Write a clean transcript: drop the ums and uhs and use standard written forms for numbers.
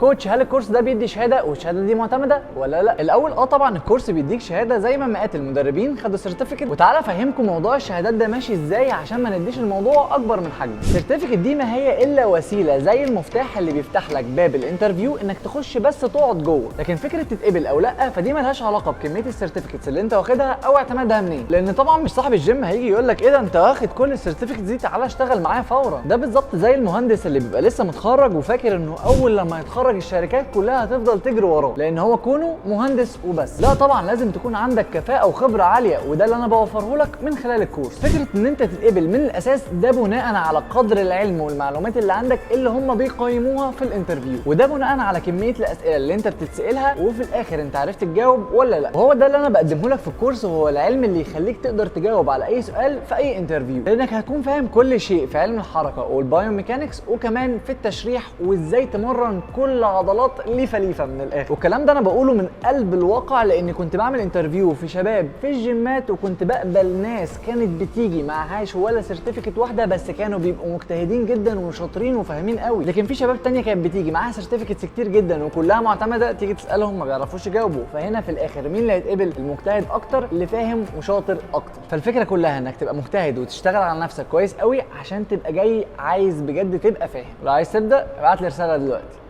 coach، هل الكورس ده بيدي شهادة والشهادة دي معتمدة ولا لا؟ الاول طبعا الكورس بيديك شهادة زي ما مئات المدربين خدوا certificate. وتعالى افهمكم موضوع الشهادات ده ماشي ازاي عشان ما نديش الموضوع اكبر من حجمه. ال certificate دي ما هي الا وسيلة زي المفتاح اللي بيفتح لك باب ال interview انك تخش بس تقعد جوه، لكن فكرة تتقبل او لا فدي ملهاش علاقة بكمية ال certificates اللي انت واخدها او اعتمادها منين، لان طبعا مش صاحب الجيم هيجي يقول لك ايه ده انت واخد كل ال certificates دي، تعالى اشتغل معايا فورا. ده بالظبط زي المهندس اللي بيبقى لسه متخرج وفاكر انه اول لما يتخرج الشركات كلها هتفضل تجري وراه لان هو كونه مهندس وبس. لا طبعا لازم تكون عندك كفاءة وخبره عاليه، وده اللي انا بوفره لك من خلال الكورس. فكرة ان انت تتقبل من الاساس ده بناء على قدر العلم والمعلومات اللي عندك اللي هم بيقيموها في ال interview، وده بناء على كمية الاسئلة اللي انت بتتسالها، وفي الاخر انت عرفت تجاوب ولا لا. وهو ده اللي انا بقدمه لك في الكورس، وهو العلم اللي يخليك تقدر تجاوب على اي سؤال في اي interview، لانك هتكون فاهم كل شيء في علم الحركة وال biomechanics وكمان في التشريح وازاي تمرن كل عضلات ليفه ليفه من الاخر. والكلام ده انا بقوله من قلب الواقع، لاني كنت بعمل interview في شباب في الجيمات، وكنت بقبل ناس كانت بتيجي معهاش ولا certificate واحده، بس كانوا بيبقوا مجتهدين جدا وشاطرين وفاهمين قوي. لكن في شباب تانية كانت بتيجي معاها certificates كتير جدا وكلها معتمده، تيجي تسالهم ما بيعرفوش يجاوبوا. فهنا في الاخر مين اللي هيتقبل؟ المجتهد اكتر، اللي فاهم وشاطر اكتر. فالفكرة كلها انك تبقى مجتهد وتشتغل على نفسك كويس قوي عشان تبقى جاي عايز بجد تبقى فاهم. لو عايز تبدا ابعت لي رسالة دلوقتي.